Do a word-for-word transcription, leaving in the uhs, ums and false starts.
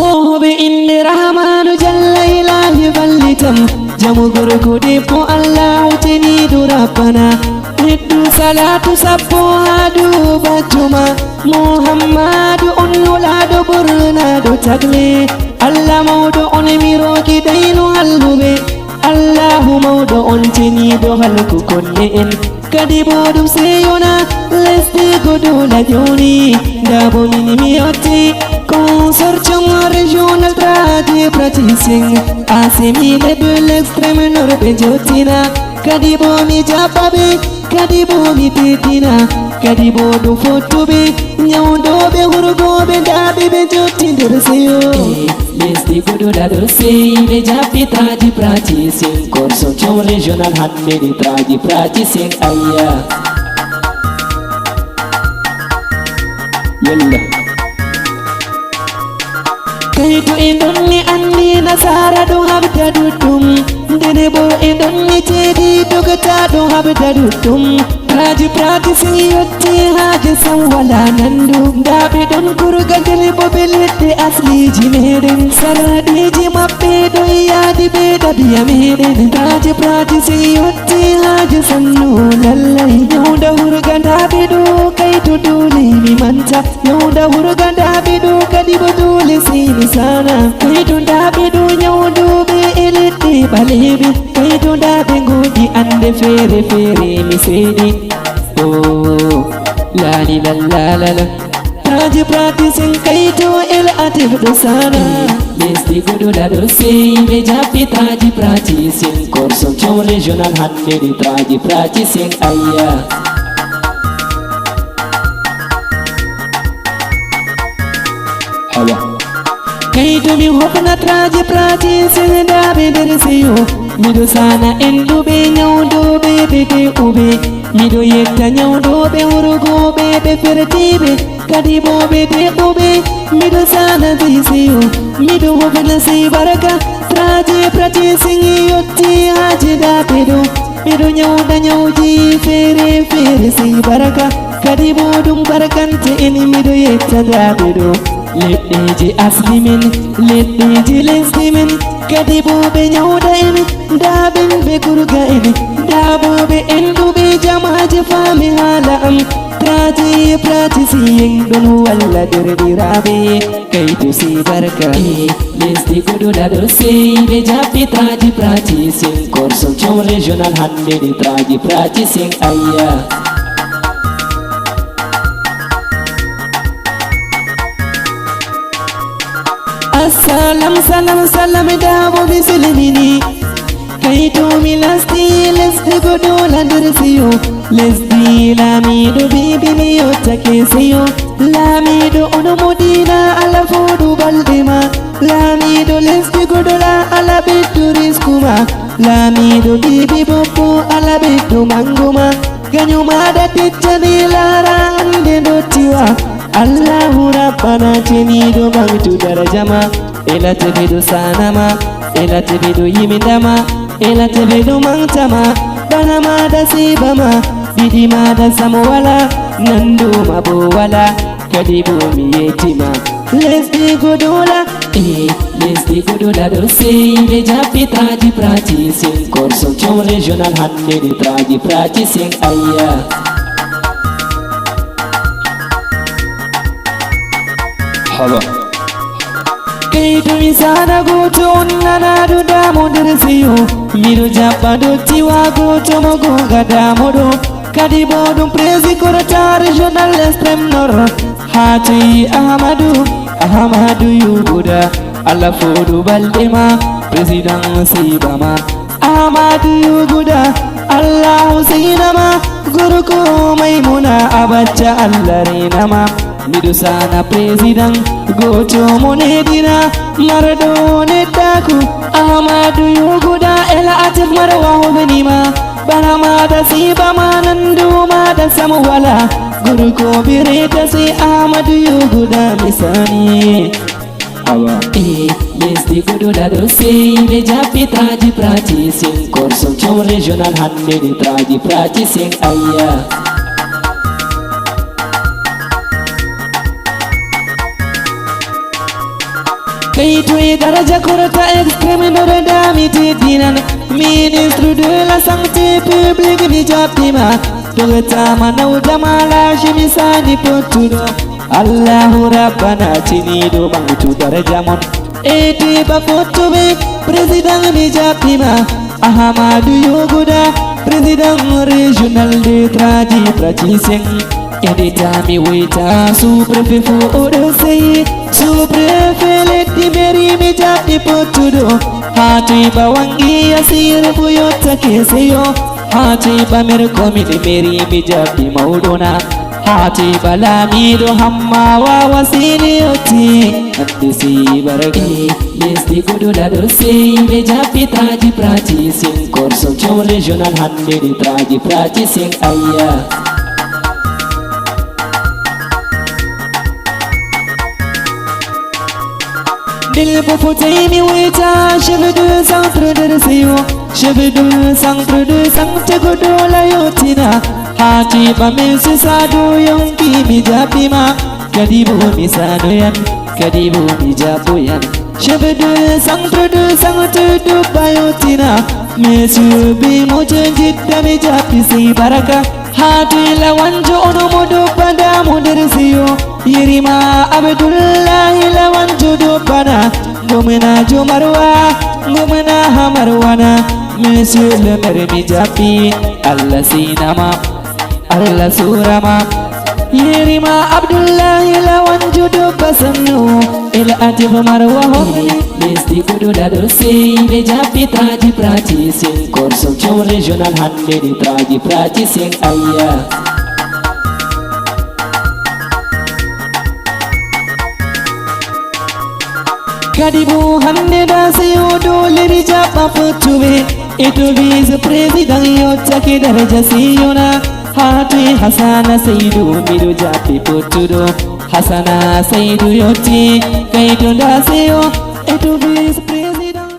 Oho ɓe innde Rahmaanu Jalla Ilaahi ballitam. Jamu gorko debbo Allaahu ceniiɗo Rabbana. Heddu salaatu sappo haa dow bajjo ma. Muhammadu on nulaaɗo ɓornaaɗo tagle. Allah mawɗo on mi rooki daynu halluɓe. Allahu mawɗo on ceniiɗo halku konne'en. Kadi boo ɗum seyona lesdi Godola jooni. Ndaa boo min mi yotti consortium régional tradi praticien. Asemi le de l'extrême nord ɓe njottina. Kadi boo mi jaɓɓa ɓe, kadi boo mi teddina. Kadi boo ɗum fottuɓe, nyawndooɓe, hurgooɓe, ndaa ɓe ɓe njotti nder seyo. Lesdi Godola ɗo sey ɓe jaɓɓi tradi praticien. Consortium régional hannde ni tradi praticien ayya. Yalla. Kayto e ɗon mi anndi nasaara ɗo habda ɗuɗɗum. Ndene boo e ɗon mi ceedi dogata ɗo habda ɗuɗɗum. Tradi praticien yotti haaje sam wala nandu. Ndaa ɓe ɗon kurga nder boo ɓe leɗɗe asliiji meɗen. Sarɗiiji maɓɓe ɗon yaadi bee ɗabiya meɗen. Tradi praticien yotti haaje sannu lallay. Nyawda hurga ndaa ɓe ɗo kayto doole mi manta. Nyawda hurga ndaa ɓe ɗo kadi boo doole sey mi saana. Kayto ndaa ɓe ɗo nyawndooɓe e leɗɗe ɓaleeɓe. Kayto ndaa ɓe ngoodi annde feere feere mi seedi. Oh, la li la la la la. Tradi praticien kayto el atif ɗo saana. Lesdi Godola ɗo sey ɓe jaɓɓi tradi praticien. Consortium régional hannde ni tradi praticien ayya. Hawa. Kayto mi hofna tradi praticien ndaa ɓe nder seyo. Miɗo saana enɗuɓe, nyawndooɓe, ɓe de'uɓe. Miɗo yetta nyawndooɓe, hurgooɓe, ɓe fertiiɓe. Kadi boo ɓe de'uɓe, miɗo saana sey seyo. Miɗo hofna sey barka, tradi praticien yotti haaje ndaa ɓe ɗo. Miɗo nyawda nyawji feere feere sey barka. Kadi boo ɗum barkante en miɗo yetta ndaa ɓe ɗo. Leɗɗeeji asli men, leɗɗeeji lesdi men. Kadi boo ɓe nyawda en, ndaa ɓen ɓe kurga en. Ndaa boo ɓe enɗuɓe jamaaje faami haala am. Tradi praticien ɗon walla derɗiraaɓe. Kayto sey barka. Eh, lesdi Godola ɗo sey ɓe jaɓɓi tradi praticien. Consortium régional hannde ni tradi praticien ayya. Assalam, salam, salam, damo mi silmini. Kayto mi nasti lesdi Godola nder seyo. Lesdi laamiiɗo biibi mi yottake seyo. Laamiiɗo ono moɗina ala fooɗu balɗe ma. Laamiiɗo lesdi Godola ala ɓeddu risku ma. Laamiiɗo biibi bobbo ala ɓeddu mangu ma. Ganyo maɗa teccani laara hannde ndottiwa. Allahu Rabbana ceniiɗo ɓaŋtu daraja ma. Ela teɓe ɗo saana ma. Ela teɓe ɗo yimida ma. Ela teɓe ɗo maŋta ma. Bana maɗa siiba ma. Ɗiɗi maɗa sam wala. Nandu ma boo wala. Kadi boo mi yetti ma. Lesdi Godola. Eh, lesdi Godola ɗo sey ɓe jaɓɓi tradi praticien. Consortium régional hannde ni tradi praticien ayya. Haba. Kayto mi saana gooto on nanaaɗo damo nder seyo. Miɗo jaɓɓa ndottiwa gooto mo goonga damo ɗo. Kadi boo ɗum prési korota régional extrême nord. Haa toyi Ahamadu, Ahamadu Yuguda. Allah fooɗu balɗe ma, président siiba ma. Ahamadu Yuguda, Allahu seyna ma. Gorko Maymuna Abacha, Allah reyna ma. Miɗo saana président gooto mo neɗɗina, marɗo neɗɗaaku. Ahamadu Yuguda, Ela Atif Marwa hoɓani ma. Bana maɗa siiba ma, nandu maɗa sam wala. Gorko bireta sey Ahamadu Yuguda mi saani. Awa. Eh, lesdi Godola ɗo sey ɓe jaɓɓi tradi praticien. Consortium régional hannde ni tradi praticien ayya. Toye daraja korta extrême noroɗa mi teddinan. Ministre de la santé publique mi jaɓɓima. Togotama nawdama lashi mi sani pottuɗo. Allahu rabbana tiniɗo ɓamtu daraja mon. Ete ba fottuɓe président mi jaɓɓima. Ahamadu Yoguda, président régional de tradi praticien. Edita mi woyta sous-préfet fo oɗo sey. Sous-préfet leddi mairie mi jaɓɓi pottuɗo. Haa toy ba wangi asir bu yottake seyo. Haa toy ba mer commune mairie mi jaɓɓi mawɗona. Haa toy ba laamiiɗo hamma wawa sini yotti. Hande sey baraki lesdi gudu lado sey ɓe jaɓɓi tradi praticien. Korso jom régional hande ɗi tradi praticien ayya. Ndel bo fotay mi weta chef de centre de seyo. Chef de centre de santé godo la yotina. Hati ba men si sado yonki mi jaɓɓima. Kadi bo mi sano yan. Kadi bo mi jaɓɓo yan. Chef de centre de santé do bayotina. Monsieur bi mo jenjit da mi jaɓɓi sey baraka. Hati lawanjo ono mo do bada mo der seyo. Yerima Abdullahi lawanjo do bana. Gomnajo Marwa, gomna ha Marwana. Monsieur le maire mi jaɓɓi. Allah sinama, Allah surama. Yerima Abdullahi lawanjo do basanno. El Adib Marwa hon. Lesdi kudu da do sey ɓe jaɓɓi tradi praticien. Korso jom régional hande ɗi tradi praticien ayya. Kadi bo hande da seyo dole mi jaɓɓa fottuɓe. E to vice président yottake daraja seyona. Haa toye Hasana Seydu miɗo jaɓɓi pottuɗo. Hasana Seydu yotti kayto da seyo. E to vice